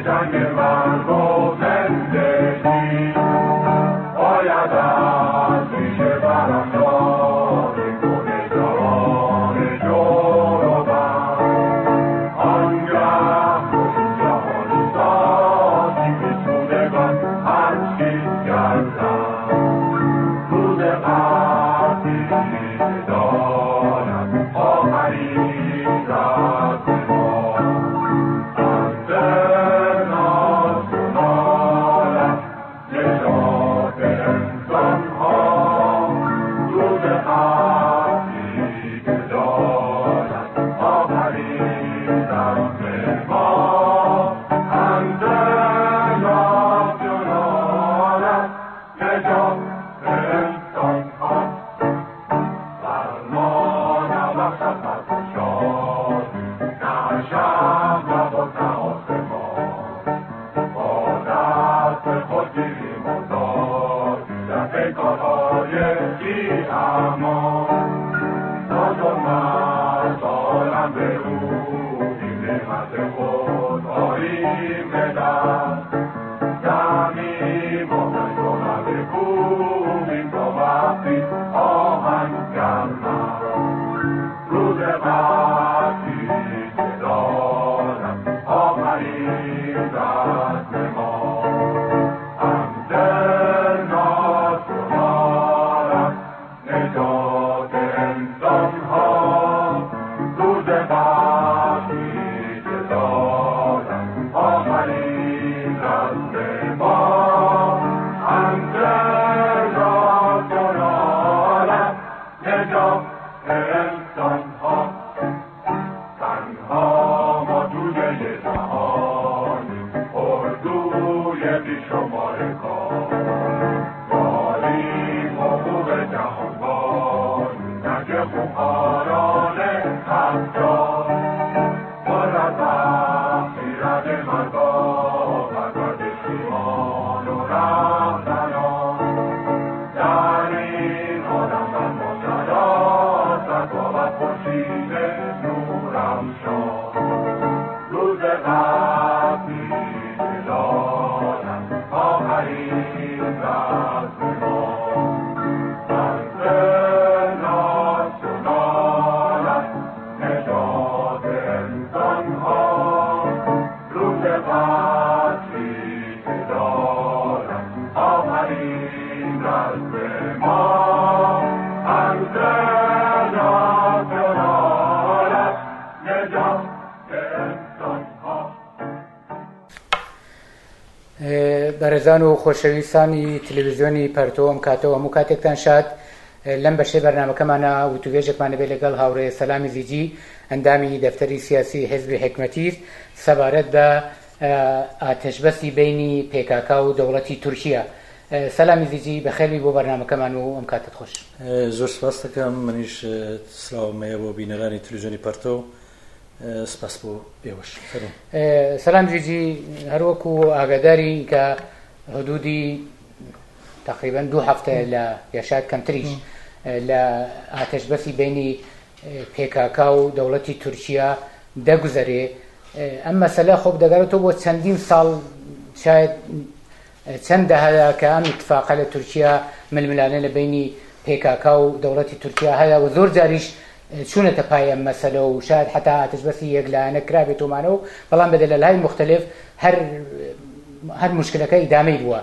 جنگ مرگ و زندگی باید از ریشه براندازی گل جوان جور و بر. آنگه جهانی سازیم بیچونگان هرچی گردد. روز قحطی دارد آخرین رزم ما. انترناسیونال است نجات انسانها. روز قحطی که دارد آخرین رزم ما. انترناسیونال است نجات انسانها. بر ما نبخشد مرگ و شادی، نه شب نبود نه آسمان. با دست خود گیریم آزادی در پیکارهای بی امان. ناز و مردانم به روحیم، نعمت خود آریم به دست. دمی با تنگ و بکوبیم تا وقتی آهن گرم است. روز قحطی که دارد آخرین رزم ما. انترناسیونال است نجات انسانها. روز قحطی که دارد آخرین رزم ما. انترناسیونال است نجات انسانها. تنها ما توده جهانیم، اردوی بیشمار کار. داریم حقوق جهانبانی، نه که خونخواران هفتاد. پر از وقتی رد مرگ آورد ایمان و رهزنان. در این عالم بر ما سراسر بود خورشید نورافشان. روز قحطی که دارد آخرین رزم ما. انترناسیونال است نجات انسانها. روز قحطی که دارد آخرین رزم ما. انترناسیونال است نجات انسانها. بەڕێزان و خۆشەویستانی تەلەڤیزیۆنی پەرتۆ، ئەم کاتەوە هەموو کاتێکتان شاد. لەم بەشەی بەرنامەکەمانە وتووێژێکمان دەبێت لەگەڵ هاوڕێ سەلامی زیجی، ئەندامی دەفتەری سیاسی حیزبی حکمەتیر، سەبارەت بە ئاتەشبەسی بینی پێکاکا و دەوڵەتی تورکیا. سەلامی زیجی، بەخێربی بۆ بەرنامەکەمان و ئەم کاتت خۆش. زۆر سپاس دەکەم. منیش سلاوم هەیە بۆ بینەرانی تەلەڤیزیۆنی پەرتۆ. سپاس بۆ ئێوەش. فەرموو. سەلام زیجی، هەروەکو ئاگاداری کە حدودی تقریبا 2 هەفتە لە یاشاد کەمتریش لە ئاتەشبەسی بینی پێکاکا و دەوڵەتی تورکیا دەگوزەرێ. ئەم مەسەلە خۆ دەگەڕێتەوە بۆ چەندین ساڵ، شاید چەند دەهەیە کە ئەم اتفاقە لە تورکیا ململانێ لە بینی پێکاکا و دەوڵەتی تورکیا هەیە و زۆر جاریش چوونەتە پای ئەم مەسەلە و شاید حتا ئاتەشبەسی یەکلایەنە کرابێتۆمانەوە، بەڵام بە دەلەلای مختلف هەر مشکلەکە ئیدامەی بووە.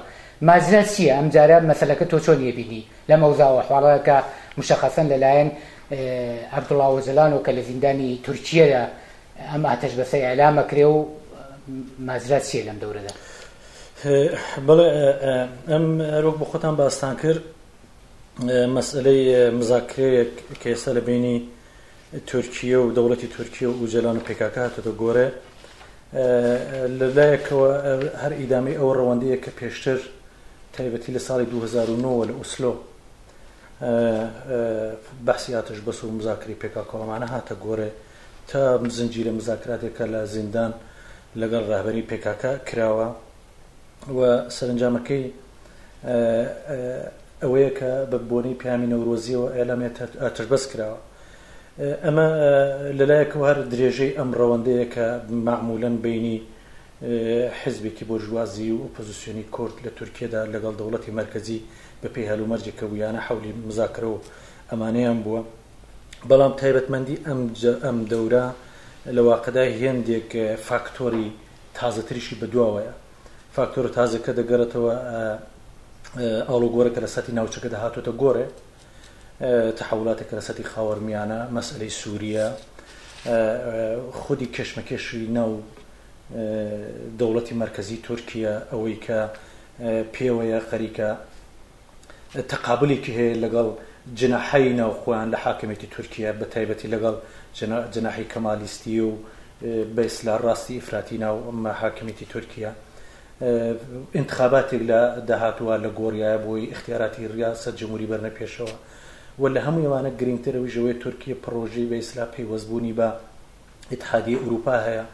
ماجرا چییە؟ ئەم جارە مەسەلەکە تۆ چۆن یەبینی لەم ئەوزاوە حواڵەکە مشخصەن لەلایەن عەبدوڵڵا ئۆجەلان و کە لە زیندانی تورکیەدا ئەم ئاتەشبەسە ئیعلامە کرێ و ماجرا چییە لەم دەورەدا؟ بەڵێ، ئەم هەروەک بۆ خۆتان باستان کرد، مەسئلەی مزاکرەیەک کە ئێستا لە بینی تورکیە و دەوڵەتی تورکیە و ئوجەلان و پێکاکە هاتۆتە گۆرێ، لەلایەکەوە هەر ئیدامەی ئەو ڕەوەندەیە کە پێشتر تایبەتی لە ساڵی 2009 لە ئوسلۆ بەحسی ئاتەشبەس و مزاکرەی پێکاکەوەمانە هاتە گۆرێ تا زنجیرە مزاکراتێکە لە زیندان لەگەڵ ڕەهبەری پێکاکە کراوە و سەرنجامەکەی ئەوەیە کە بە بۆنەی پەیامی نەورۆزیەوە ئێلامی ئاتەشبەس کراوە. ئەمە لەلایەکەوە هەر درێژەی ئەم ڕەوەندەیە کە معمولەن بینی حیزبێکی بۆرژوازی و ئۆپۆزیسیۆنی کورد لە تورکیەدا لەگەڵ دەوڵەتی مەرکەزی بە پێی هەلومەرجێک کە بوویانە حەولی مزاکرە و ئەمانەیان بووە. بەڵام تایبەتمەندی ئەم ئەم دەورە لە واقعدا هێندێک فاکتۆری تازەتریشی بەدواوەیە. فاکتۆرە تازەکە دەگەڕێتەوە ئاڵوگۆڕێکە لە سەتی ناوچەکەدا هاتۆتە گۆڕێ، تەحەولاتێکە لە سەتی خاوەرمیانە، مەسئەلەی سووریە، خودی کێشمەکێشی ناو دەوڵەتی مەرکەزی تورکیە، ئەوەی کە پێوەیە خەریکە تەقابلێکی هەیە لەگەڵ جناحی ناو خۆیان لە حاکمیەتی تورکیە، بە تایبەتی لەگەڵ جناحی کەمالیستی و بە ئیسلا ڕاستی ئیفراتی ناو حاکمیەتی تورکیە. ئینتخاباتێک لە داهاتووە لە گۆڕیایە بۆی ئیختیاراتی ریاسەت جمهوری بەرنە پێشەوە و لە هەمووی ئەوانە گرینگتر ئەویش ئەوەیە تورکیە پڕۆژەی بە ئیسلا پەیوەستبوونی بە ئیتحادیەی ئورووپا هەیە.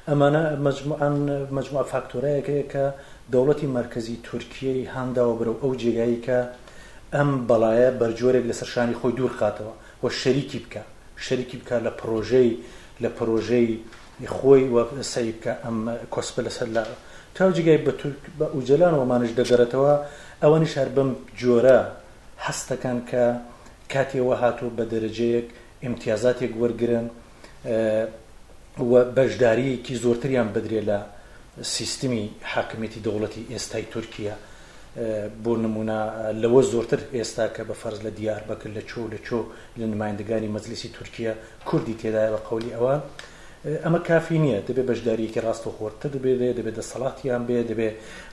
ئەمانە مەجموعەن مەجموعە فاکتۆرایەک هەیە کە دەوڵەتی مەرکەزی تورکیەی هانداوە بەرەو ئەو جێگایەی کە ئەم بەڵایە بەرجۆرێک لەسەر شانی خۆی دوور خاتەوە و شەریکی بکا شەریکی بکا لە پڕۆژەی لە پڕۆژەی خۆی و سەعی بکا ئەم کۆسپە لەسەر لا تا جێگای بە تورک بە ئوجەلان و ئەمانەش دەگەڕێتەوە ئەوانیش هەر بەم جۆرە هەست دەکەن کە کاتی ئەوە هاتووە بە دەرەجەیەک ئیمتیازاتێک وەرگرن و بەشدارییەکی زۆرتریان بدرێ لە سیستمی حاکمیەتی دەوڵەتی ئێستای تورکیە بۆ نمونە لەوە زۆرتر ئێستا کە بە فەرز لە دیاربەکر لە چۆ لە چۆ لە نمایندگانی مەجلیسی تورکیە کوردی تێدایە بە قەولی ئەوان ئەمە کافی نییە دەبێ بەشدارییەکی ڕاستەوخۆتر بێ دەبێ دەسەڵاتیان بێ دەبێ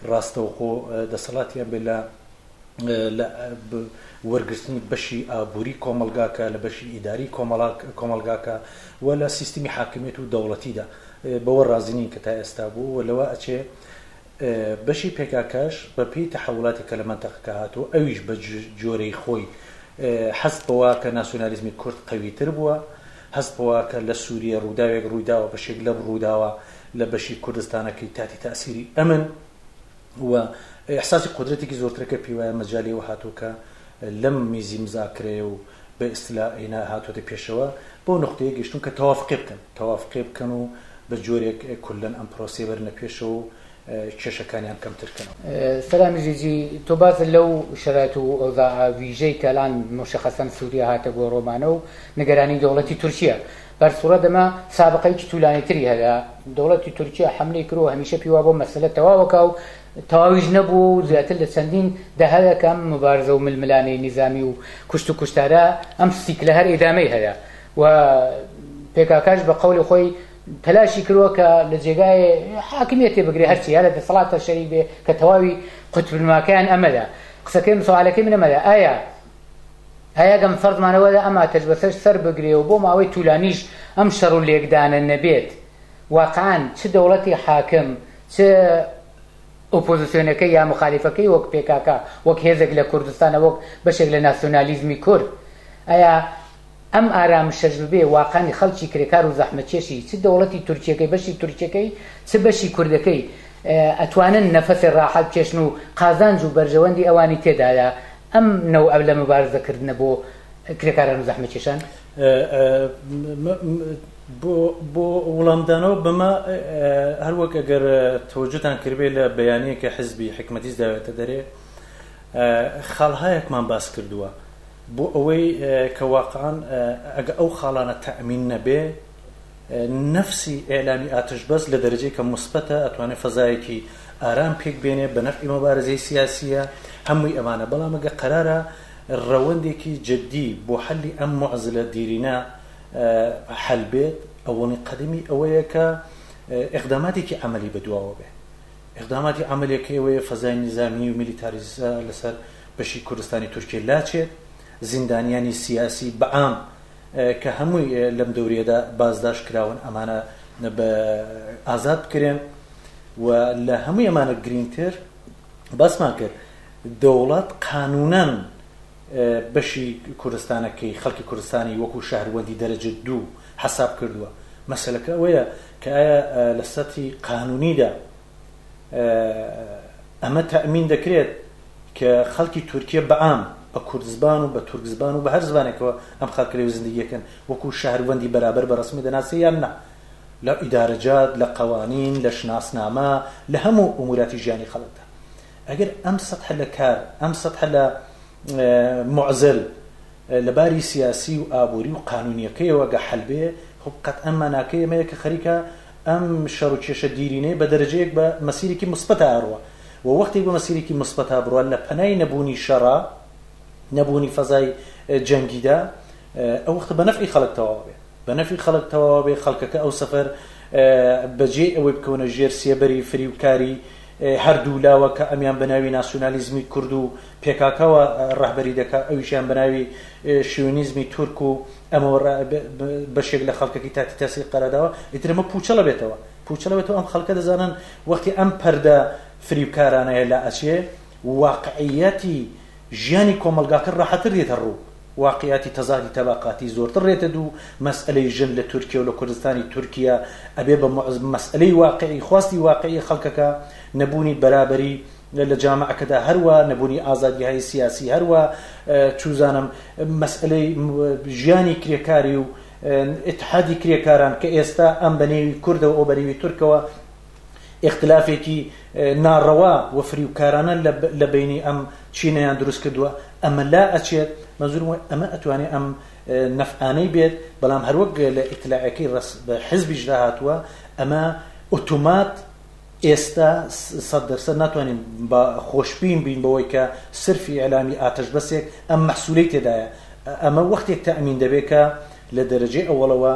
ڕاستەوخۆ دەسەڵاتیان بێ لە لە وەرگرتنی بەشی ئابووری کۆمەڵگاکە، لە بەشی ئیداری کۆمەڵگاکە و لە سیستمی حاکمیەت و دەوڵەتیدا بەوە ڕازی نین کە تا ئێستا بوو و لەوە ئەچێ بەشی پێکاکەش بە پێی تەحەولاتی کە لە مەنتەقەکە هاتووە ئەویش بە جۆرەی خۆی هەست بەوە کە ناسیۆنالیزمی کورد قەویتر بووە هەست بەوە کە لە سووریە ڕووداوێک ڕوویداوە بەشێک لەم ڕووداوە لە بەشی کوردستانەکەی تاتی تەئسیری ئەمن و ئیحساسی قودرەتێکی زۆرترە کە پێیوایە مەجالی ئەوە هاتووە کە لەم میزی مزاکرەیە و بە ئیستلا ئینا هاتووەتە پێشەوە بەو نوقتەیە گەیشتوون کە تەوافقێ بکەن تەوافقێ بکەن و بە جۆرێک کوللەن ئەم پرۆسەیە بەرنە پێشەوە و کێشەکانیان کەمتر کەنەوە. سەلام جیجی تۆ باست لەو شەرایت و ئەوزاعە ویژەی کە الان مشخصا سوریا هاتە گۆڕۆمانە و نگەرانی دەوڵەتی تورکیە بەر سوڕە دەمە سابقەیەکی تولانیتری هەیە دەوڵەتی تورکیا حەملەی کردووە هەمیشە پێی وابووە مەسەلە تەواوەکا و تەواویش نەبووە و زیاتر لە چەندین دەهەیە کە ئەم مبارزە و ململانێی نیزامی و کوشت و کوشتارە ئەم سیکلە هەر ئیدامەی هەیە و پێکاکاش بە قەولی خۆی تەلاشی کردووە کە لە جێگای حاکمیەتێ بگرێ هەرچی یا لە دەسەڵاتە شەریک بێ کە تەواوی قوتبنماکەیان ئەمەیە قسەکەی سوالەکەی من ئەمەیە ئایا ئایا گەم فەرزمان ئەوەیە ئەم ئاتەشبەسەش سەر بگرێ و بۆ ماوەی تولانیش ئەم شەڕ و لێکدانە نەبێت واقعەن چ دەوڵەتی حاکم چ ئۆپۆزسیۆنەکەی یا موخالیفەکەی وەک پێکاکا وەک هێزێک لە کوردستانە وەک بەشێک لە ناسیۆنالیزمی کورد ئایا ئەم ئارامشەش ببێ واقعەن خەڵکی کرێکار و زەحمەتکێشی چ دەوڵەتی تورکیەکەی بەشی تورکیەکەی چ بەشی کوردەکەی ئەتوانن نەفەسێ ڕاحەت بکێشن و قازانج و بەرژەوەندی ئەوانی تێدایە ئەم نەوعە لە موبارزە کردنە بۆ کرێکاران و زەحمەتکێشان؟ بۆ وڵامدانەوە بەمە هەروەک ئەگەر تەوەجوتان کردبێ لە بەیانییەکە حزبی حیکمەتیش داوێتە دەرێ خاڵهایەکمان باس کردووە بۆ ئەوەی کە واقعا ئەگە ئەو خاڵانە تەئمین نەبێ نەفسی ئیعلامی ئاتشبەس لە دەرەجەی کە موسبەتە ئەتوانێ فەزایەکی ئارام پێک بێنێ بە نەفعی موبارزەی سیاسییە هەمووی ئەمانە بەڵام ئەگە قەرارە ڕەوەندێکی جدی بۆ حەلی ئەم موعزلە دیرینە حەل بێت ئەوەڵین قەدەمی ئەوەیە کە ئیقداماتێکی عەمەلی بەدواوە بێ ئیقداماتی عەمەلیەکەی ئەوەیە فەزای نیزامی و میلیتاریزە لەسەر بەشی کوردستانی تورکیە لاچێت زیندانیانی سیاسی بەعام کە هەمووی لەم دەوریەدا بازداشت کراون ئەمانە بە ئازاد بکرێن و لە هەمووی ئەمانە گرینگتر باسمان کرد دەوڵەت قانونەن بەشی کوردستانەکەی خەڵکی کوردستانی وەکو شەهروەندی دەرەجە دوو حەساب کردووە مەسەلەکە ئەوەیە کە ئایا لە سەتی قانونیدا ئەمە تەئمین دەکرێت کە خەڵکی تورکیە بە عام بە کوردزبان و بە تورکزبان و بە هەر زبانێکەوە ئەم خەڵکە لەوێ زندگی ئەکەن وەکوو شەهروەندی بەرابەر بە ڕەسمی دەناسێ یان نا؟ لە ئیدارەجات، لە قەوانین، لە شناسنامە، لە هەموو ئوموراتی ژیانی خەڵکدا. ئەگەر ئەم سەتحە لە کار، ئەم سەتحە لە موعزل لە باری سیاسی و ئابووری و قانوونییەکەیەوە گە حەل بێ، خۆ قەتعەن ماناکەی ئەمەیە کە خەریکە ئەم شەڕ و کێشە دیرینەیە بە دەرەجەیەک بە مەسیرێکی موسبەتا ئەڕوا و وەختێک بە مەسیرێکی موسبەتا بڕوا لە پەنای نەبوونی شەڕا، نەبوونی فەزای جەنگیدا، ئەو وەختە بە نەفعی خەڵک تەواو ئەبێ. بە نەفی خەڵک تەواو بێ، خەڵکەکە ئەو سەفەر بە جێی ئەوەی بکەونە ژێر سێبەری فریوکاری هەردوو لاوە کە ئەمیان بە ناوی ناسیونالیزمی کورد و پێکاکەوە ڕەهبەری دەکا، ئەویشیان بە ناوی شوینیزمی تورک و ئەمەوە بەشێک لە خەڵکەکەی تاتی تەسیر قەرار داوە، ئیتر ئەمە پووچەڵە بێتەوە. پووچەڵە بێتەوە ئەم خەڵکە دەزانن وەختی ئەم پەردە فریوکارانەیە لا ئەچێ واقعیەتی ژیانی کۆمەڵگاکە ڕاحەتر دێتە ڕوو. واقیعەتی تەزادی تەبەقاتی زۆرتر ڕێتە دوو، مەسئەلەی ژن لە تورکیە و لە کوردستانی تورکیە ئەبێ بە مەسئەلەی واقعی، خواستی واقعی خەڵکەکە، نەبوونی بەرابەری لە جامعەکەدا هەروا، نەبوونی ئازادیهای سیاسی هەروا، چوزانم مەسئەلەی ژیانی کرێکاری و ئیتحادی کرێکاران کە ئێستا ئەم بە نێوی کوردەوە ئەو بە نێوی تورکەوە ئیختلافێکی ناڕەوا و فریوکارانە لە بەینی ئەم چینەیان دروست کردووە، ئەمە لا ئەچێت، مەنزورم وایە ئەمە ئەتوانێ ئەم نەفعانەی بێت، بەڵام هەروەک لە ئیتلاعەکەی حزبیشدا هاتووە، ئەمە ئۆتۆمات ئێستا 100% ناتوانین بە خۆشبین بین بەوەی کە سرفی ئیعلامی ئاتەشبەسێک ئەم مەحسولەی تێدایە، ئەمە وەختێک تەئمین دەبێت کە لە دەرەجەی ئەوەڵەوە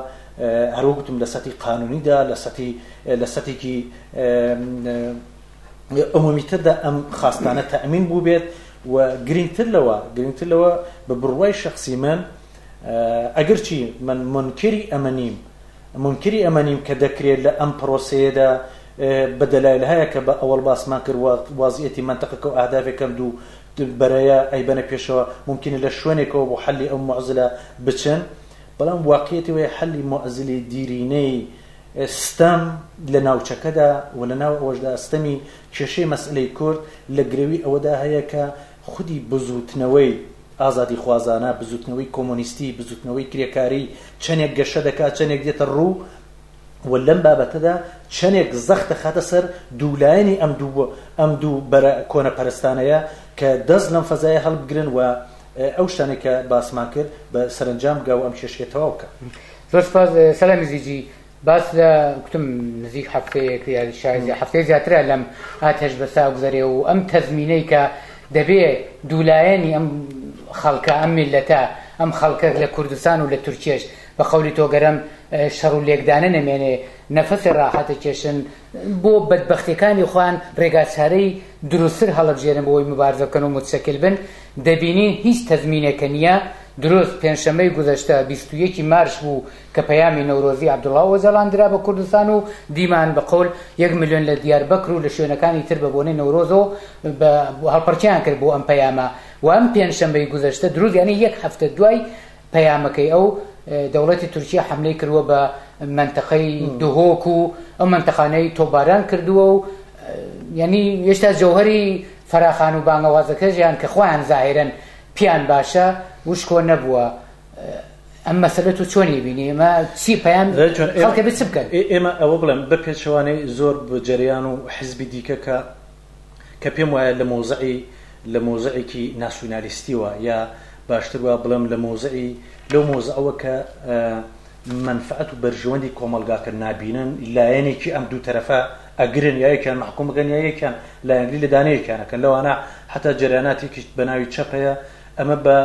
هەروەک گوتم لە سەتی قانونیدا لە سەتی لە سەتێکی عمومیتردا ئەم خاستانە تەئمین بووبێت و گرنگتر لەوە گرنگتر لەوە بە بڕوای شخصی من ئەگەرچی من منکری ئەمە نیم منکری ئەمە نیم کە دەکرێت لە ئەم پرۆسەیەدا بە دەلایل هەیە کە بە ئەوەڵ باسمان کرد وازیەتی مەنتەقەکە و ئەهدافێکەم دوو بەرەیە ئەیبەنە پێشەوە مومکینە لە شوێنێکەوە بۆ حەلی ئەو موعزلە بچن بەڵام واقعیەتی وەیە حەلی موعزلی دیرینەی ستەم لە ناوچەکەدا و لە ناو ئەوەشدا ستەمی کێشەی مەسئلەی کورد لە گرەوی ئەوەدا هەیە کە خودی بزووتنەوەی ئازادیخوازانە، بزووتنەوەی کۆمۆنیستی، بزووتنەوەی کرێکاری چەنێک گەشە دەکات، چەنێک دێتە ڕوو و لەم بابەتەدا چەنێک زەخت دەخاتە سەر دوولایەنی ئەم دوو ئەم دوو بەرە کۆنەپەرستانەیە کە دەست لەم فەزایە هەڵبگرن و ئەو شتانەی کە باسمان کرد بە سەرەنجام بگا و ئەم کێشەیە تەواو بکا. زۆر سپاس سەلامی زیجی باس لە کوتم نزیک هەفتەیەک یا شاید هەفتەی زیاترە لەم ئاتەش بەسا گوزەرێ و ئەم تەزمینەی کە دەبێ دوولایەنی ئەم خەڵکە ئەم میلەتە ئەم خەڵکە لە کوردستان و لە تورکیەش بە قەولی تۆ گەرەم شەڕ و لێکدانە نەمێنێ نەفەسی ڕاحەتە کێشن بۆ بەدبەختیەکانی خۆیان ڕێگاچارەی دروستتر هەڵبژێرن بۆ ئەوەی موبارزە بکەن و موتشەکل بن دەبینین هیچ تەزمینێکە نییە دروست پێنجشەممەی گوزەشتە 21 ی مارش بوو کە پەیامی نەورۆزی عەبدوڵا ئۆجەڵان درا بە کوردستان و دیمان بە قەول یەک ملیۆن لە دیاربەکر و لە شوێنەکانی تر بە بۆنەی نەورۆزەوە بە هەڵپەڕکێیان کرد بۆ ئەم پەیامە و ئەم پێنجشەممەی گوزەشتە دروست یانی یەک هەفتە دوای پەیامەکەی ئەو دەوڵەتی تورکیە حەملەی کردووە بە مەنتەقەی دهۆک و ئەو مەنتەقانەی تۆپباران کردووە و یعنی هێشتا جەوهەری فەراخان و بانگەوازەکەشیان کە خۆیان زاهیرەن پیان باشە وشکۆ نەبووە ئەم مەسەلە تۆ چۆنی بینی ئێمە چی پەیام خەڵکە بێ چ بکەن؟ ئێمە ئەوە بڵێم بە پێچەوانەی زۆر جەریان و حزبی دیکە کە کە پێم وایە لە مەوزعی لە مەوزعێکی ناسیونالیستیوە یا باشتر وا بڵێم لە مەوزعی لەو مەوزعەوە کە مەنفعەت و بەرژەوەندی کۆمەڵگاکە نابینن لایەنێکی ئەم دوو تەرەفە ئەگرن یا یەکیان مەحکوم بکەن یا یەکیان لایەنگری لە دانەیەکیان ئەکەن لەوانە حتا جەریاناتێکیش بە ناوی چەپ هەیە ئەمە بە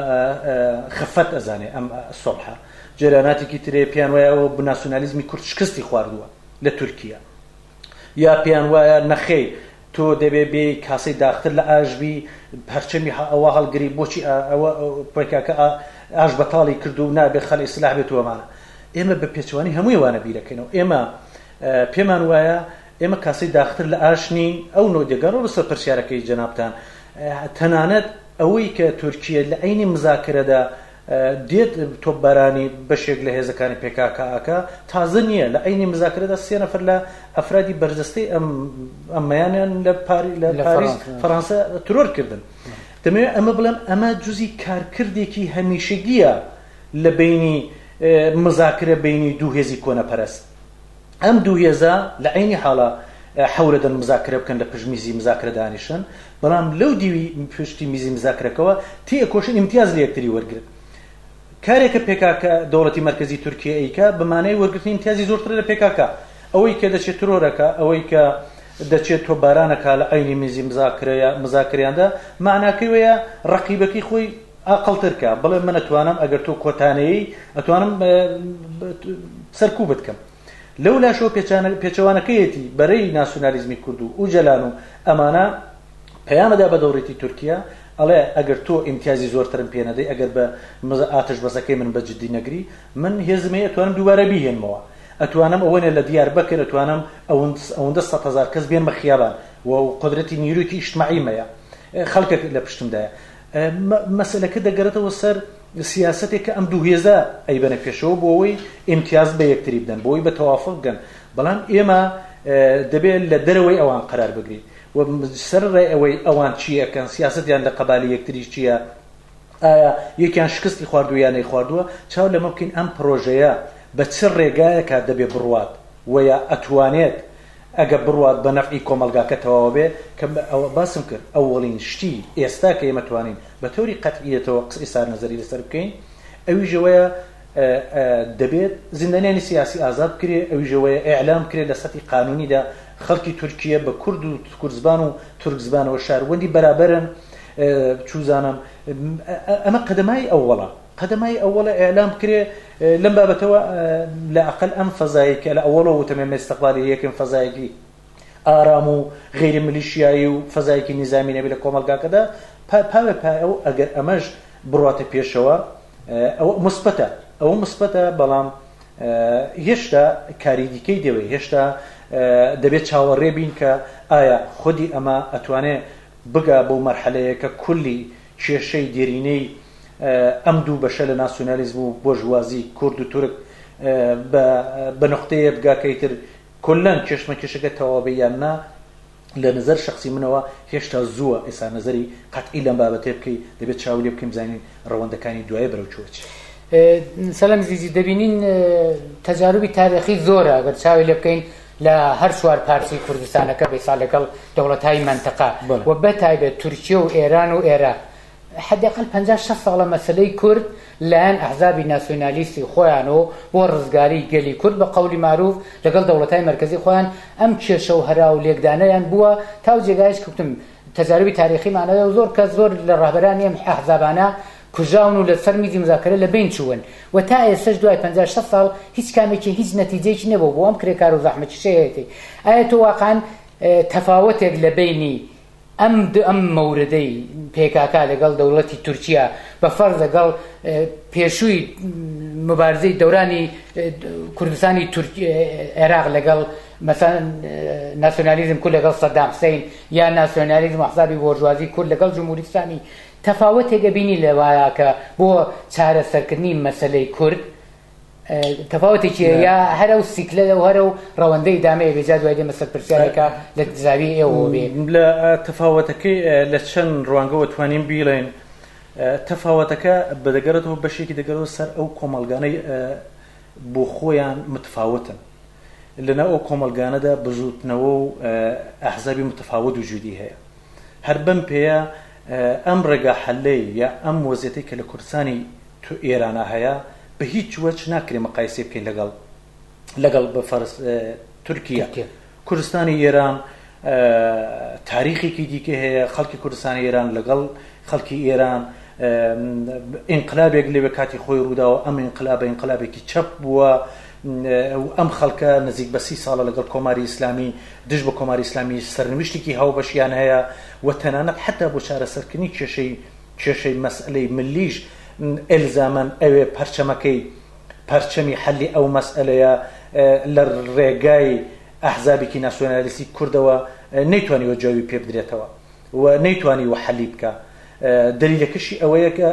خفەت ئەزانێ ئەم سۆڵحە جەریاناتێکی ترێ پێیان وایە ئەوە ناسیونالیزمی کورد شکستی خواردووە لە تورکیا یا پێیان وایە نەخێر تۆ دەبێ بێی کاسەی داختر لە ئاش بی پەرچەمی ئەوە هەڵگری بۆچی ئەوە پەکەکە ئاش بەتاڵی کردو و نابێ خەلع سلاح بێت و ئەمانە ئێمە بە پێچەوانەی هەمووی ئەوانە بیرەکەینەوە ئێمە پێمان وایە ئێمە کاسەی داختر لە ئاش نین ئەو نۆ دەگەڕەوە لەسەر پرسیارەکەی جەنابتان تەنانەت ئەوەی کە تورکیە لە عەینی مزاکرەدا دێت تۆپبارانی بەشێک لە هێزەکانی پێکاکا ئەکا تازە نییە لە عەینی مزاکرەدا سێ نەفەر لە ئەفرادی بەرجەستەی ئەم ئەمەیانیان لە پاری لە پاریس فەرانسە ترۆر کردن دەمەوێت ئەمە بڵێم ئەمە جزی کارکردێکی هەمیشەگیە لە بینی مزاکرە بینی دوو هێزی کۆنەپەرست. ئەم دوو هێزە لە عەینی حاڵا حەولەدەن مزاکرە بکەن لە پشت میزی مزاکرە دانیشن، بەڵام لەو دیوی پشتی میزی مزاکرەکەوە تێئەکۆشن ئیمتیاز لە یەکتری وەرگرن. کارێکە پێکاکە دەوڵەتی مەرکەزی تورکیە ئەیکا بە مانای وەرگرتنی ئیمتیازی زۆرترە لە پێکاکا. ئەوەی کە دەچێت ترۆر ئەکا، ئەوەی کە دەچێت تۆپباران ئەکا لە عەینی میزی مزاکرەیا مزاکریاندا، مەعناکەی وەیە ڕەقیبەکەی خۆی ئاقڵتر کا، بڵێ من ئەتوانم ئەگەر تۆ کۆتانەیەی ئەتوانم سەرکوبت کەم. لەو لاشەوە پێچەوانەکەیەتی بەرەی ناسیونالیزمی کورد و ئوجەلان و ئەمانە پەیامەدا بە دەوڕیتی تورکیا ئەڵێ ئەگەر تۆ ئیمتیازی زۆرترم پێ نەدەی ئەگەر بە ئاتش بەسەکەی من بە جدی نەگری من هێزم هەیە ئەتوانم دووبارە بیهێنمەوە ئەتوانم ئەوەنە لە دیار بەکر ئەتوانم ئەوەندە 100,000 کەس بێنمە خیابان و قودرەتی نیرویەکی ئیجتماعیم هەیە خەڵکێک لە پشتمدایە مەسەلەکە دەگەڕێتەوە سەر سیاسەتێک کە ئەم دوو هێزە ئەیبەنە پێشەوە بۆ ئەوەی ئیمتیاز بە یەکتری بدەن، بۆ ئەوەی بە تەوافق بگەن، بەڵام ئێمە دەبێت لە دەرەوەی ئەوان قەرار بگرین و سەرەڕای ئەوەی ئەوان چی ئەکەن، سیاسەتیان لە قەبالی یەکتری چییە، ئایا یەکیان شکستی خواردووە یا نەیخواردووە، چاو لەمە بکەین ئەم پڕۆژەیە بە چ ڕێگایەکا دەبێ بڕوات و یا ئەتوانێت ئەگەر بڕوات بە نەفعی کۆمەڵگاکە تەواوە بێ کە ئەوە باسم کرد ئەوەڵین شتی ئێستا کە ئێمە توانین بە تەوری قەتعیەتەوە قسەی سار نەزەری لەسەر بکەین ئەویش ئەوەیە دەبێت زیندانیانی سیاسی ئازاد بکرێ ئەویش ئەوەیە ئیعلام بکرێت لە سەتی قانونیدا خەڵکی تورکیە بە کورد و کوردزبان و تورکزبانەوە شاروەندی بەرابەرن چوزانم ئەمە قەدەمای ئەوەڵە قەدەمای ئەوەڵە ئیعلام بکرێ لەم بابەتەوە لە ئەقل ئەم فەزایەی کە لە ئەوەڵەوە وتم ئێمە ئیستقبالی یەکەم فەزایەکی ئارام و غەیرە ملیشیایی و فەزایەکی نیزامی نەبێ لە کۆمەڵگاکەدا پاوێ پای ئەو ئەگەر ئەمەش بڕواتە پێشەوە ئەوە مثبەتە ئەوە مثبەتە بەڵام هێشتا کاری دیکەی دەوێ هێشتا دەبێت چاوەڕێ بین کە ئایا خودی ئەمە ئەتوانێ بگا بەو مەرحەلەیە کە کولی کێشەی دێرینەی ئەم دوو بەشە لە ناسیونالیزم و بۆرژوازی کورد و تورک بە نوقتەیە بگا کە ئیتر کولەن کێشمەکێشەکە تەواو بێ یان نا، لە نەزەر شەخسی منەوە هێشتا زووە ئێستا نەزەری قەتعی لەم بابەتەیە بکەی، دەبێت چاوی لێ بکەین بزانین ڕەوەندەکانی دوایە بەرەو کوێ ئەچێ. سەلام زیزی، دەبینین تەجاروبی تاریخی زۆرە ئەگەر چاوی لێ بکەین لە هەر چوار پارچەی کوردستانەکە بێ سا لەگەڵ دەوڵەتهای مەنتەقە و بەتایبەت تورکیە و ئێران و ئێراق حداقل 50 60 ساڵە مەسەلەی کورد لایەن ئەحزابی ناسیۆنالیستی خۆیان و بۆ ڕزگاری گەلی کورد بە قەولی مەعروف لەگەڵ دەوڵەتای مەرکەزی خۆیان ئەم کێشە و هەرا و لێکدانەیان بووە تاو جێگایش کوتم تەجاروبی تاریخیمان هەیە و زۆر کەس زۆر لە ڕەهبەرانی ئەم ئەحزابانە کوژراون و لەسەر میزی مزاکەرە لە بەین چوون و تا ئێستەش دوای 50 60 ساڵ هیچ کامێکی هیچ نەتیجەیەکی نەبوو بۆ ئەم کرێکار و زەحمەتکیشەیەتی ئایا تۆ واقعا تەفاوتێک لە بەینی ئەم ئەم مەوردەی پێکاکا لەگەڵ دەوڵەتی تورکیا بە فەرز لەگەڵ پێشووی مبارزەی دەورانی کوردستانی عێراق لەگەڵ مەسەلەن ناسیۆنالیزم کورد لەگەڵ سەدام حسین یا ناسیۆنالیزم و ئەحزابی بۆرژوازی کورد لەگەڵ جمهوری ئیسلامی تەفاوتێک ئەبینی لەوایە کە بۆ چارەسەرکردنی مەسەلەی کورد تەفاوتێکی هەیە یا هەر ئەو سیکلە و هەر ئەو ڕەوەندە ئیدامەیە بێ جا دوای دێمە سەر پرسیارێکە لە زاویەی ئێوەوە بێ. لە تەفاوەتەکەی لە چەند ڕوانگەوە توانین بیڵێین تەفاوەتەکە بە دەگەڕێتەوە بەشێکی دەگەڕێتەوە سەر ئەو کۆمەڵگانەی بۆ خۆیان متفاوتن لەناو ئەو کۆمەڵگانەدا بزووتنەوە و ئەحزابی متفاوت وجودی هەیە هەر بەم پێیە ئەم ڕێگا حەلەی یا ئەم وەزیەتەی کە لە کوردستانی ئێرانا هەیە بە هیچ وەچ ناکرێ مقایسەی بکەین لەگەڵ لەگەڵ بە فەرز تورکیە کوردستانی ئێران تاریخێکی دیکە هەیە خەڵکی کوردستانی ئێران لەگەڵ خەڵکی ئێران ئینقلابێک لەوێ کاتی خۆی ڕووداوە ئەم ئینقلابە ئینقلابێکی چەپ بووە ئەم خەڵکە نزیک بە سی ساڵە لەگەڵ کۆماری ئیسلامی دژ بە کۆماری ئیسلامی سەرنویشتێکی هاوبەشیان هەیە و تەنانەت حتا بۆ چارەسەرکردنی کێشەی کێشەی مەسئەلەی ملیش ئێلزامەن ئەوێ پەرچەمەکەی پەرچەمی حەلی ئەو مەسئەلەیە لە ڕێگای ئەحزابێکی ناسیۆنالیستی کوردەوە نەیتوانیوە جوابی پێ بدرێتەوە و نەیتوانیوە حەلی بکا. دەلیلەکەشی ئەوەیە کە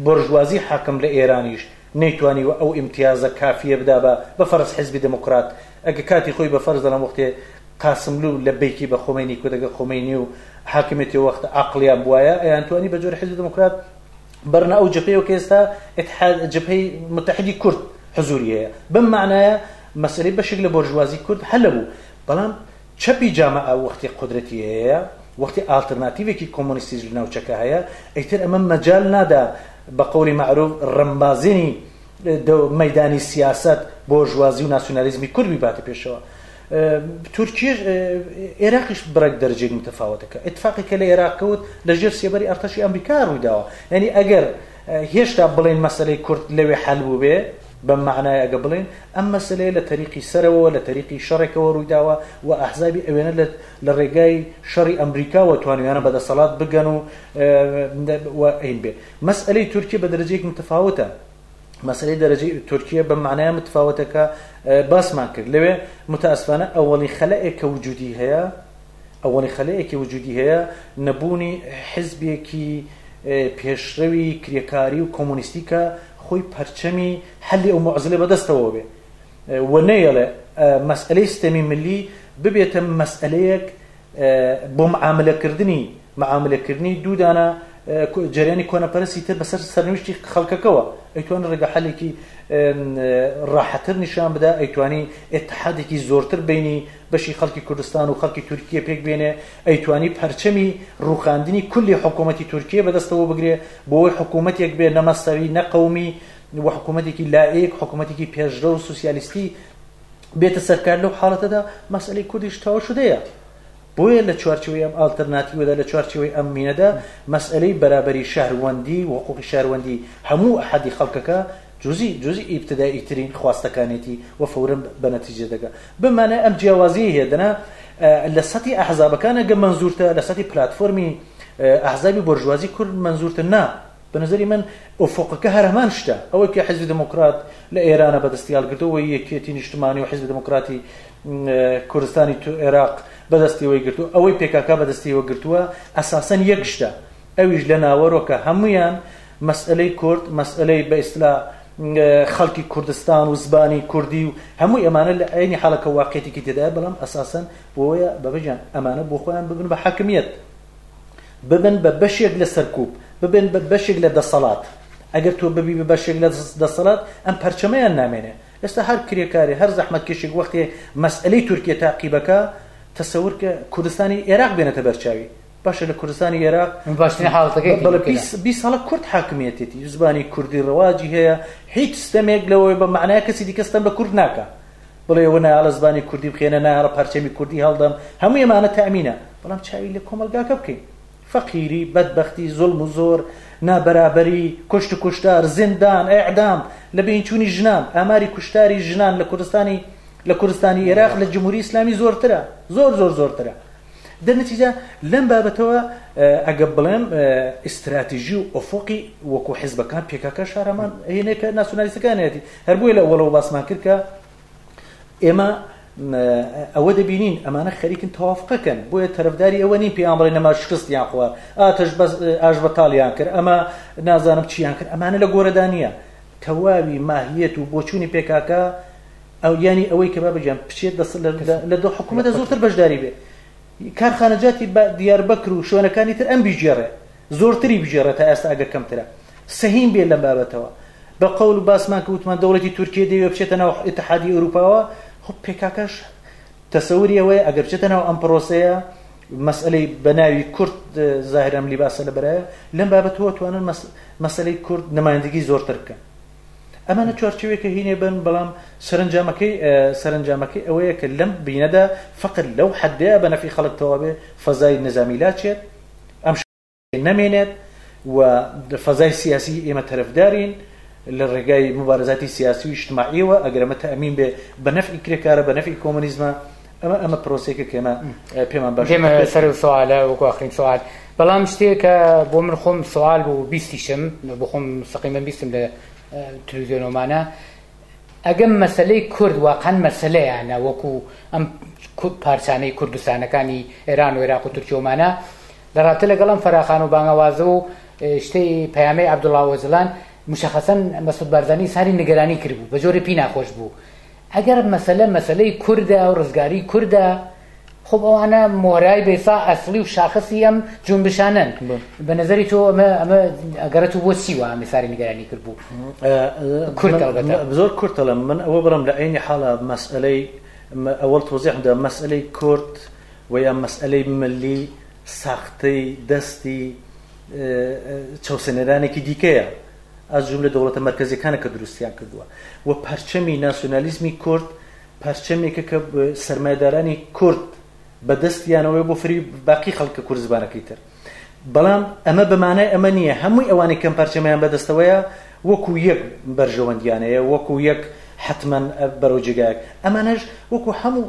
بۆرژوازی حاکم لە ئێرانیش نەیتوانیوە ئەو ئیمتیازە کافیە بدا بە بە فەرز حیزبی دێموکرات ئەگە کاتی خۆی بە فەرز دەڵێم وەختێ قاسملوو لەبەیکی بە خۆمەینی کوت ئەگەر خۆمەینی و حاکمیەتی وەخت عەقڵیان بوایە ئەیانتوانی بە جۆری حیزبی دێموکرات بەرنە ئەو جەبهەیەوە کە ئێستا ئیتحاد جەبهەی متحدی کورد. حزوری هەیە. بەم مەعنایە مەسەلەی بەشێک لە بۆرژوازی کورد حەل بوو. بەڵام چەپی جامعە وەختی قودرەتی هەیە، وەختی ئاڵترناتیڤێکی کۆمۆنیستیش لە ناوچەکە هەیە، ئیتر ئەمە مەجال نادا بە قەولی مەعروف ڕمبازێنی مەیدانی سیاسەت، بۆرژوازی و ناسیونالیزمی کورد بیباتە پێشەوە. تورکیەش ئێراقیش بڕێک دەرەجەیەک متەفاوتە کە ئیتفاقی کە لە ئێراق کەوت لە ژێر سێبەری ئەرتەشی ئەمریکا ڕوویداوە. یانی ئەگەر هێشتا بڵێین مەسەلەی کورد لەوێ حەل بووبێ، بەم مەعنایە ئەگە بڵێین ئەم مەسەلەیە لە تەریقی سەرەوەوە، لە تەریقی شەڕێکەوە ڕوویداوە و ئەحزابی ئەوێنە لە لە ڕێگای شەڕی ئەمریکاوە توانیویانە بە دەسەڵات بگەن و و ئەین بێ. مەسئەلەی تورکیە بە دەرەجەیەک متەفاوتە. مەسەلەی دەرەجەی تورکیە بەم مەعنایە متفاوتە کە باسمان کرد لەوێ متاسفانە ئەوەڵی خەلەئێک کە وجودی هەیە ئەوەڵی خەلەئێکی وجودی هەیە نەبوونی حزبێکی پێشڕەوی کرێکاری و کۆمۆنیستی کە خۆی پەرچەمی حەلی ئەو معزلە بەدەستەوە بێ و نەیەڵێ مەسئلەی ستەمی ملی ببێتە مەسئلەیەک بۆ معاملەکردنی معاملەکردنی دوو دانە جەریانی کۆنەپەرستی تر بەسەر سەرنویشتی خەڵکەکەوە ئەیتوانی ڕێگە حەلێکی ڕاحەتر نیشان بدا ئەیتوانی ئتحادێکی زۆرتر بینی بەشی خەڵکی کوردستان و خەڵکی تورکیە پێک بێنێ ئەیتوانی پەرچەمی ڕوخاندنی کولی حکوومەتی تورکیە بەدەستەوە بگرێ بۆی حکوومەتێک بێ نەمەسەوی نەقەومی و حکوومەتێکی لائیک حکوومەتێکی پێشرە و سوسیالیستی بێتە سەرکار لەو حاڵەتەدا مەسئلەی کوردیش تەواو شدەیە. بۆیە لە چوارچێوەی ئەم ئاڵترناتیوەدا، لە چوارچێوەی ئەم مینەدا مەسئلەی بەرابەری شەهروەندی و حقوقی شەهروەندی هەموو ئەحەدی خەڵکەکە جزئی جزئی ئیبتدائی ترین خواستەکانێتی و فەورەن بە نەتیجە دەگا. بەم مانای ئەم جیاوازیەی هەیە دەنا لە سەتی ئەحزابەکان ئەگە مەنزورتە لە سەتی پلاتفۆرمی ئەحزابی بۆرژوازی کورد مەنزورتە نا. بە نەزەری من ئوفوقەکە هەر هەمان شتە، ئەوەی کە حیزبی دێموکرات لە ئێرانە بەدەستی هەڵگرتووە، ئەوەی یەکیەتی نیشتمانی و حیزبی دێموکراتی کوردستانی عێراق بەدەستیەوەی گرتووە، ئەوەی پێکاکا بەدەستیەوە گرتووە، ئەساسەن یەک شتە، ئەویش لە ناوەرۆکە هەموویان مەسئەلەی کورد، مەسئەلەی بە ئیستلا خەڵکی کوردستان و زبانی کوردی و هەمووی ئەمانە لە عەینی حاڵە کە واقعیەتێکی تێدایە، بەڵام ئەساسەن بۆیە بابەجان ئەمانە بۆ خۆیان ببن بە حاکمیەت. ببن بە بەشێک لە سەرکوب، ببن بە بەشێک لە دەسەڵات. ئەگەر تۆ ببی بە بەشێک لە دەسەڵات، ئەم پەرچەمەیان نامێنێ. ئێستا هەر کرێکارێ، هەر زەحمەتکێشێک وەختێ مەسئەلەی تورکیە تاقیبەکا، تەسەور کە کوردستانی ئێراق بێنێتە بەرچاوی. باشە لە کوردستانی ئێراق باشترین حاڵەتەکەیەتی بەڵێ 20 ساڵە کورد حاکمیەتێتی، زبانی کوردی ڕەواجی هەیە، هیچ ستەمێک لەوەی بە مەعنای کەسی دیکە ستەم بە کورد ناکا. بڵێ ئێوە نایەڵە زبانی کوردی بخوێنە، نایەڵە پەرچەمی کوردی هەڵدەم، هەمووی ئەمانە تەئمینە، بەڵام چاوی لە کۆمەڵگاکە بکەین، فەقیری، بەدبەختی، زوڵم و زۆر، نابەرابەری، کوشت و کوشتار، زیندان، ئیعدام، لە بەینچوونی ژنان، ئاماری کوشتاری ژنان لە کوردستانی لە کوردستانی ئێراق لە جمهوری ئیسلامی زۆرترە، زۆر زۆر زۆرترە. دەرنەتیجە لەم بابەتەوە ئەگە بڵێم ئیستراتیژی و ئۆفۆقی وەکو حیزبەکان پێکاکە شارەمان هێنێکە ناسیۆنالیستەکانیەتی هەر بۆیە لە ئەوەڵەوە باسمان کرد کە ئێمە ئەوە دەبینین ئەمانە خەریکن تەوافقەکەن بۆیە تەرەفداری ئەوە نین پێیان بڵێ نەما شکستیان خوارد ئاتەش بەس ئاش بەتاڵیان کرد ئەمە نازانم چیان کرد ئەمانە لە گۆرەدا نییە تەواوی ماهیەت و بۆچوونی پێکاکە ئەو یانی ئەوەی کە بابە گیان بچێت دەست لە دۆ حکوومەتە زۆرتر بەشداری بێ کارخانەجاتی بە دیاربەکر و شوێنەکانی تر ئەم بیگێڕێ زۆرتری بگێڕێ تا ئێستا ئەگەر کەمترە سەهیم بێ لەم بابەتەوە بە قەول و باسمان کە وتمان دەوڵەتی تورکیە دەیەوێ بچێتە ناو ئیتحادی ئەوروپاوە خۆ پێکاکەش تەسەوری ئەوەیە ئەگەر بچێتە ناو ئەم پرۆسەیە مەسئلەی بە ناوی کورد زاهر ئەم لیباسە لە بەرایە لەم بابەتەوە توانن مەسەلەی کورد نمایندگی زۆرتر بکەن ئەمانە چوارچێوەیەکە هینێ بن بەڵام سەرنجامەکەی سەرنجامەکەی ئەوەیە کە لەم بینەدا فقط لەو حدەیە بە نەفی خەڵک تەواوێ فەزای نظامی لاچێت ئەم نەمێنێت و فەزای سیاسی ئێمە تەرەفدارین لە ڕێگای مبارزاتی سیاسی و ئیجتماعیەوە ئەگەر ئەمە تەئمین بێ بە نەفعی کرێکارە بە نەفعی کۆمۆنیزمە ئەمە ئەمە پرۆسەیەکە کە ئێمە پێمان باشە دێمە سەر سوالە وەکو ئاخرین سوال بەڵام شتێک کە بۆ من خۆم سوال بوو بیستیشم بۆ خۆم مستەقیمەن بیستم لە تلویزیۆنۆمانە ئەگەم مەسەلەی کورد واقعا مەسەلەیانە وەکو ئەم پارچانەی کوردستانەکانی ئێران و عێراق و تورکیۆمانە لە ڕابتە لەگەڵ ئەم فەراخان و بانگەوازە و شتەی پەیامەی عەبدوڵا ئۆجەلان مشەخەسەن مەسعود بارزانی ساری نیگەرانی کردبوو بە جۆرێ پی ناخۆش بوو ئەگەر مەسەلە مەسەلەی کوردە و ڕزگاری کوردە. خب ئەوانە مۆرای بێسا ئەسڵی و شاخصی ئەم جونبشانەن. بە نظری تۆ ئەمە ئەمە ئەگەرەت بۆ چی وا میساری نیگەرانی کرد بوو؟ کورت ئەڵبەتە. زۆر کورتەڵم من ئەوە بڵم لە عینی حاڵە مەسئلەی ئەوەڵ تۆزیح دا مەسئلەی کورد و یا مەسئلەی ملی ساختەی دەستی چەوسێنەرانێکی دیکەیە ئەز جملە دەوڵەتە مەرکەزیەکانە کە دروستیان کردووە و پەرچەمی ناسیۆنالیزمی کورد پەرچەمێکە کە سەرمایەدارانی کورد بەدەستیانەوەی بۆ فری باقی خەڵکە کورد زبانەکەی تر. بەڵام ئەمە بەمانای ئەمە نییە هەمووی ئەوانەی کەم پەرچەمیان بەدەستەوەیە وەکو یەک بەرژەوەندیانەیە، وەکو یەک حتمما بەرەو جێگایەک. ئەمانەش وەکو هەموو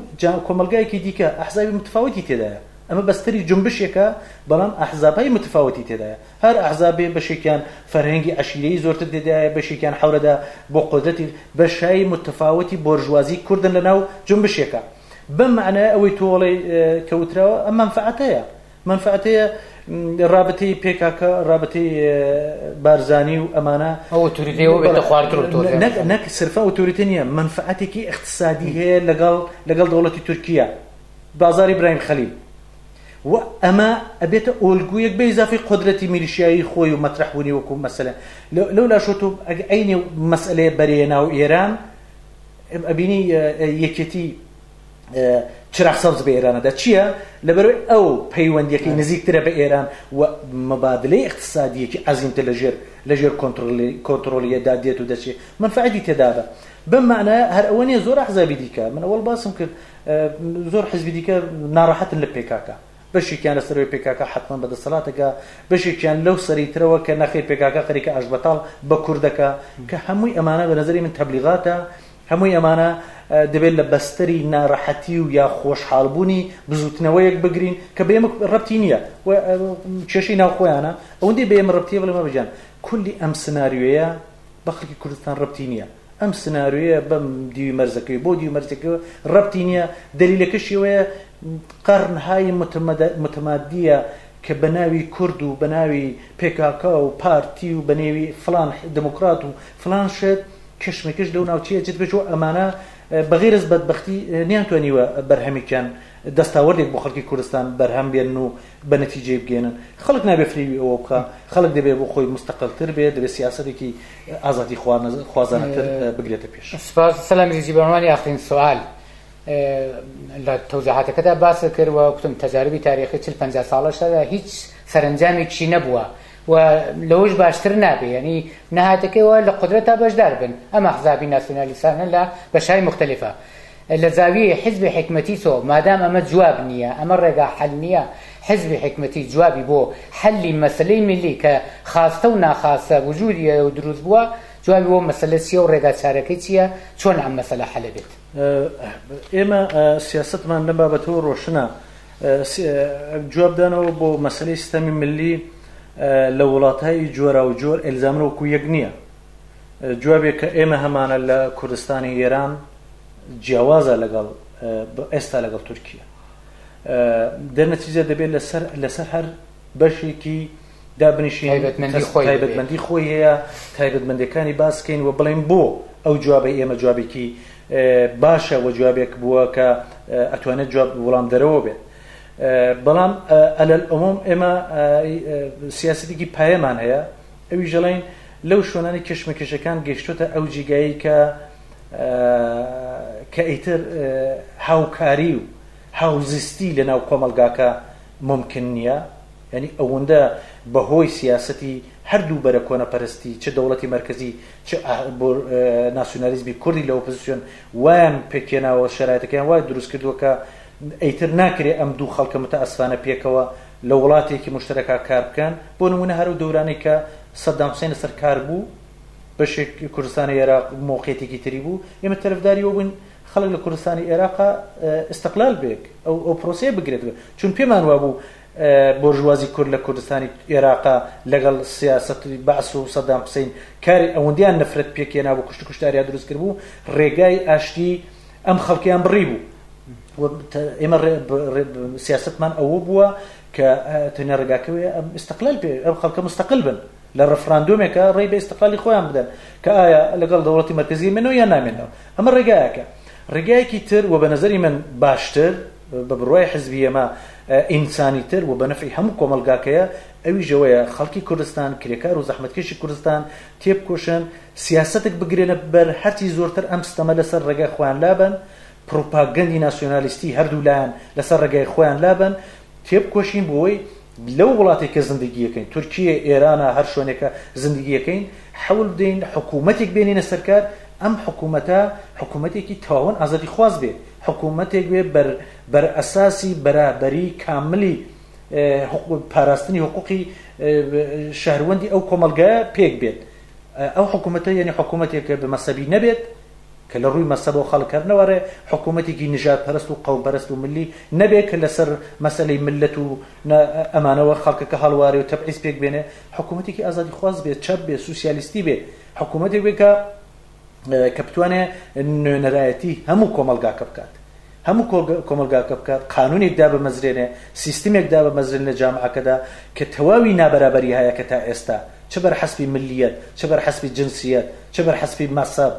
کۆمەلگایەکی دیکە ئەحزابی متفاوتی تێدایە. ئەمە بەستەری جنبشێکە بەڵام ئەحزابای متفاوتی تێدایە. هەر ئەحزابێ بەشێکیان فەرهەنگی عەشیرەیی زۆرتر تێدایە، بەشێکیان حەورەدا بۆ قودرەتی بەشای متفاوتی بۆرژوازی کوردن لەناو جنبشێکە. بەم معنای ئەوەی تۆڵەی کەوتراوە ئەم مەنفعەتەیە. مەنفعەتەیە رابطەی پێکاکە، رابطەی بارزانی و ئەمانە ئەو ئۆتۆریتەیەوە بێتە خوارتر و تۆزێ. نەک سرفە ئۆتۆریتە نییە، مەنفعەتێکی اقتصادی هەیە لەگەڵ دەوڵەتی تورکیا، بازاری ئیبراهیم خەلیل. و ئەمە ئەبێتە ئۆلگویەک بە ئیزافەی قودرەتی میلیشیایی خۆی و مەطرحبوونی وەکو مەسەلە. لەو لاشەوە تۆ ئەگە عەینی مەسئلەیە بەرەیە ناو ئێران، ئەبینی یەکێتی چراغ سەبز بە ئێرانەدا چییە؟ لەبەرەوەی ئەو پەیوەندیەکەی نزیکترە بە ئێران و مبادلەی اقتصادیەکی عەزیمتر لەژێر کۆنترۆلیەدا دێت و دەچێت، مەنفعەتی تێدابە. بەم معنایە هەر ئەوە نییە، زۆر ئەحزابی دیکە، من ئەوەڵ باسم کرد، زۆر حزبی دیکە ناڕەحەتن لە پێکاکە، بەشێکیان لەسەرەوەی پێکاکە حتمما بەدەسەڵاتەکە، بەشێکیان لەو سەریترەوە کە نەخێر پێکاکە خەریکە ئاشبەتاڵ بە کوردەکە، کە هەمووی ئەمانە بە نظری من تەبلیغاتە، هەمووی ئەمانە دەبێت لە بەستەری ناڕەحەتی و یا خۆشحاڵبوونی بزوتنەوەیەک بگرین کە بە ئێمە ڕەبتی نییە و کێشەی ناوخۆیانە، ئەوەندەی بە ئێمە ڕەبتیە بڵێ مەبەجان کولی ئەم سناریۆیە بە خەڵکی کوردستان ڕەبتی نییە، ئەم سناریۆیە بەم دیوی مەرزەکەی بۆ دیوی مەرزەکەی ڕەبتی نییە. دلیلەکەشی ئەوەیە قەرنهای متمادیە کە بە ناوی کورد و بە ناوی پێکاکا و پارتی و بە نێوی فلان دموکرات و فلان شت کشمکش لەو ناوچەیە جت بێت و ئەمانە بەغیرز بەدبەختی نیانتوانیوە بەرهەمێکیان دەستاوەردێک بۆ خەڵکی کوردستان بەرهەم بێنن و بە نەتیجەی بگەێنن. خەڵک نابێ فریوی ئەوە بکە، خەڵک دەبێت بۆ خۆی مستەقلتر بێت، دەبێت سیاسەتێکی ئازادی خوازانەتر بگرێتە پێش. سپاس. سەلام عزیزی، بە عنوانی ئاخرین سوال لە تەوزیحاتەکەدا باس کرد و گوتم تەجاربی تاریخی 40-50 ساڵەشدا هیچ سەرەنجامێکی نەبووە و لەوەش باشتر نابێ، یعنی نەهاتەکەیەوە لە قودرەتا بەشدار بن ئەم ئەحزابی ناسیۆنالیستانە لە بەشای مختلفە. لە زاویەی حزب حکمەتی تۆ مادام ئەمە جواب نییە، ئەمە ڕێگا حەل نییە، حزب حکمەتی جوابی بۆ حەلی مەسلەی ملی کە خاستە و ناخاستە وجودیە و دروست بووە، جوابی بۆ مەسلە چییە و ڕێگا چارەکەی چییە، چۆن ئەم مەسەلە حەلە بێت؟ ئێمە سیاستمان لەم بابەتەوە ڕۆشنە. جوابدانەوە بۆ مەسلەی سیستەمی ملی لە وڵاتهای جۆرا و جۆر ئەلزامن وەکو یەک نییە. جوابێک کە ئێمە هەمانە لە کوردستانی ئێران جیاوازە لەگەڵ ئێستا لەگەڵ تورکیا. دەرنەتیجە دەبێت لەسەر هەر بەشێکی دابنیشین تایبەتمەندی خۆی هەیە، تایبەتمەندەکانی باسکەین و بڵێن بۆ ئەو جوابەی ئێمە جوابێکی باشە و جوابێک بووە کە ئەتوانێت جواب وەڵام دەرەوە بێت. بەڵام ئەلەل عموم ئێمە سیاسەتێکی پایەمان هەیە، ئەوی ژەڵین لەو شوێنانی کێشمەکێشەکان گەیشتۆتە ئەو جێگایەی کە ئیتر هاوکاری و هاوزیستی لەناو کۆمەلگاکە ممکن نییە. یعنی ئەوەندە بەهۆی سیاسەتی هەردوو بەرە کۆنەپەرستی، چ دەوڵەتی مەرکەزی چ ناسیۆنالیزمی کوردی لە ئۆپۆزیسیۆن وایان پێکێناوە، شەرایتەکەیان وای دروست کردووە کە ئیتر ناکرێ ئەم دوو خەڵکە متەئەسفانە پێکەوە لە وڵاتێکی مشتەرەکا کار بکەن. بۆ نمونە هەرو دەورانەی کە سەدام حوسێن لەسەر کار بوو، بەشێک کوردستانی عێراق موقعیەتێکی تری بوو، ئێمە تەرفداری ئەوە بووین خەڵک لە کوردستانی عێراق ئیستقلال بێک ئەو پرۆسەیە بگرێت، چون پێمان وابوو بۆرژوازی کورد لە کوردستانی عێراق لەگەڵ سیاسەتی بەعس و سەدام حوسین کاری ئەوەندیان نەفرەت پێکێنا بوو، کوشت و کوشتاریان دروست کرد بوو، ڕێگای ئاشتی ئەم خەڵکیان بڕی بوو. ئێمە سیاستمان ئەوە بووە کە تەنیا ڕێگاکەوێ ئەم ئیستقلال پێ ئەم خەڵکە مستەقل بن لە ڕفراندۆمێکە ڕێی بە ئیستقلالی خۆیان بدەن کە ئایا لەگەڵ دەوڵەتی مەرکەزی منەوە یان نامێنەوە. ئەمە ڕێگایەکە. ڕێگایەکی تر و بە نظری من باشتر بە بڕوای حزبی ئێمە ئینسانیتر و بە نەفعی هەموو کۆمەڵگاکەیە، ئەویش ئەوەیە خەڵکی کوردستان، کرێکار و زەحمەتکێشی کوردستان تێبکۆشن، سیاسەتێک بگرێنە بەر هەرچی زۆرتر ئەم ستەمە لەسەر ڕێگای خۆیان لابەن، پڕوپاگەندی ناسیۆنالیستی هەردوو لایەن لەسەر ڕێگای خۆیان لابەن، تێبکۆشین بۆ ئەوەی لەو وڵاتێک کە زندگیەکەین، تورکیە، ئێرانە، هەر شوێنێکە زندگیەکەین، حەول بدەین حکوومەتێک بێنینە سەر کار، ئەم حکوومەتە حکوومەتێکی تەواوەن ئازادیخواز بێ، حکوومەتێک بێ بەر بەر ئەساسی بەرابەری کاملی پاراستنی حقوقی شەهروەندی ئەو کۆمەڵگایە پێک بێت. ئەو حکوومەتە یەنی حکوومەتێک بە مەسەبی نەبێت کە لە ڕووی مەسەبەوە خەڵک هەر نەوەڕێ، حکوومەتێکی نژادپەرست و قەومپەرست و ملی نەبێ کە لەسەر مەسەلەی مللەت و ئەمانەوە خەڵکەکە هەڵوارێ و تەبعیز پێک بێنێ، حکوومەتێکی ئازادیخواز بێ، چەپ بێ، سوسیالیستی بێ، حکوومەتێک بێ کە کە بتوانێ نوێنەرایەتی هەموو کۆمەڵگاکە بکات. هەموو کۆمەڵگاکە بکات، قانوونێک دابمەزرێنێ، سیستمێک دابمەزرێنێ لە جامعەکەدا کە تەواوی نابەرابەری هەیە کە تا ئێستا چ بەر حەسبی ملییەت، چ بەر حەسبی جنسییەت، چ بەر حەسبی مەسەب،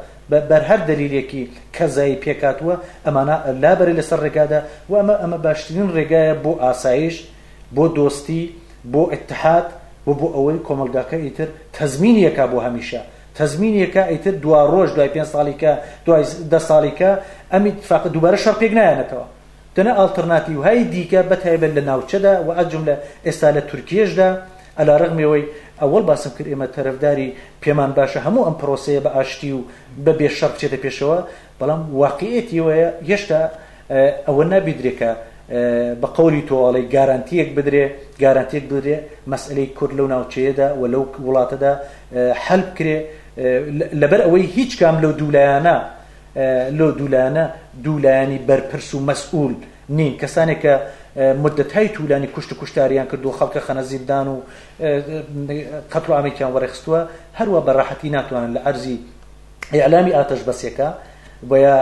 بەر هەر دەلیلێکی کەزایی پێکهاتووە، ئەمانە لابەرێ لەسەر ڕێگادا و ئەمە ئەمە باشترین ڕێگایە بۆ ئاسایش، بۆ دۆستی، بۆ ئیتحاد و بۆ ئەوەی کۆمەڵگاکە ئیتر تەزمینی ئەکا بۆ هەمیشە. تەزمینی ئەکا ئیتر دوا ڕۆژ دوای پێنج ساڵی کە دوای دە ساڵی کە ئەم ئیتفاقە دووبارە شەڕ پێک نایەنێتەوە. دەنا ئاڵترناتیوهای دیکە بە تایبەت لە ناوچەدا و از جملە ئێستا لە تورکیەشدا علی رغم ئەوەی ئەوەڵ باسم کرد ئێمە تەرەفداری پێمان باشە هەموو ئەم پرۆسەیە بە ئاشتی و بە بێ شەڕ بچێتە پێشەوە بەڵام واقعیەتی ئەوەیە هێشتا ئەوە نابیدرێ کە بە قەولی تۆ ئەڵێی گارانتیەک بدرێ گارانتیەک بدرێ مەسئلەی کورد لەو ناوچەیەدا و لەو وڵاتەدا حەل بکرێ لەبەر ئەوەی هیچ کام لەو دوولایانە لەو دوولایەنە دوو لایەنی بەرپرس و مەسئول نین کەسانێک کە مدەتهای توولانی کوشت و کوشتاریان کردو خەڵکە خەنە زیندان و قەتڵ و عامێکیان وەڕێخستووە هەروە بە ڕەحەتی ناتوانن لە عەرزی ئیعلامی ئاتەش بەسێکە بۆیە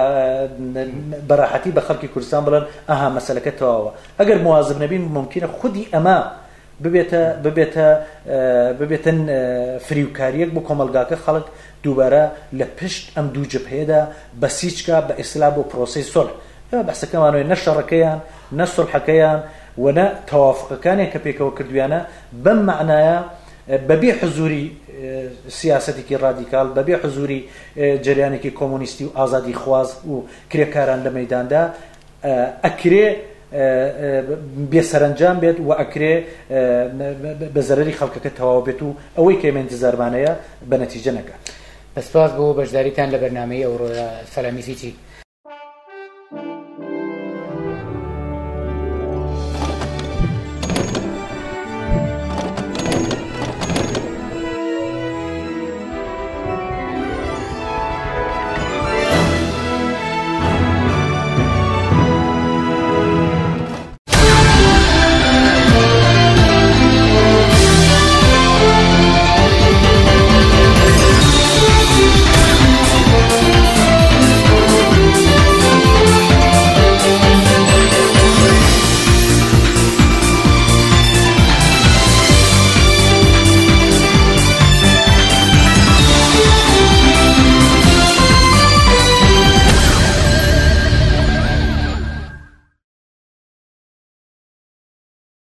بەڕاحەتی بە خەڵکی کوردستان بڵێن ئەها مەسەلەکە تەواوە ئەگەر موازب نەبین ممکنە خودی ئەمە ببێتە ببێتە ببێتن فریوکاریەک بۆ کۆمەلگاکە خەڵک دووبارە لە پشت ئەم دوو جبهەیەدا بەسیچکا بە ئیسلا بۆ پرۆسەی سۆلح ئێمە بەحسەکەمانەوەی نە شەڕەکەیان نە سوڵحەکەیان و نە تەوافقەکانیان کە پێکەوە کردویانە بەم مەعنایە بەبێ حزوری سیاسەتێکی ڕادیکاڵ، بەبێ حزوری جەریانێکی کۆمۆنیستی و ئازادیخواز و کرێکاران لە مەیداندا، ئەکرێ بێ سەرەنجام بێت و ئەکرێ بە زەرەری خەڵکەکە تەواو بێت و ئەوەی کە ئێمە ئینتزارمانەیە بە نەتیجە نەگات. سپاس بۆ بەشداریتان لە بەرنامەی ئەوڕۆدا سەلامی سیچی.